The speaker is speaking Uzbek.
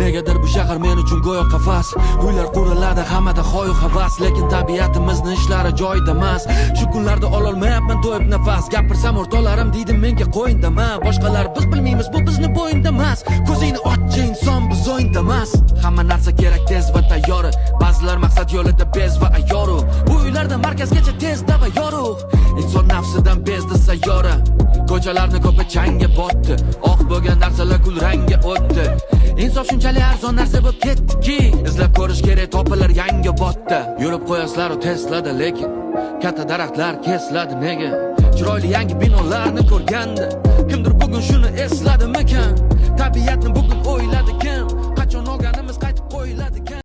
Negadir bu shahar men uchun go'yo qafas. Uylar quriladi, hammada hoyu havas, lekin tabiatimizni ishlari joyida emas. Shu kunlarda ololmayapman to'yib nafas. Gapirsam o'rtoqlarim deydi menga qo'yindama. Boshqalar biz bilmaymiz, bu bizni bo'yinda emas. Ko'zingni ochchi inson, biz o'yinda emas. Hamma narsa kerak tez va tayyor. Ba'zilar maqsad yo'lida bez va ayoru. Bu uylarda markazgacha tezda va yorug'. Inson nafsidan bezdi sayyora. Ko'chalarni ko'pi changga botdi. Oq bo'lgan narsalar kul rangga o'tdi. Insof shunchalik arzon narsa bo'lib ketdiki, izlab ko'rish kerak topilar yangi botda. Yurib qo'yasizlar u Teslada, lekin katta daraxtlar kesiladi nega? Chiroyli yangi binolarni ko'rganda kimdir bugun shuni esladimikan? Tabiatni bugun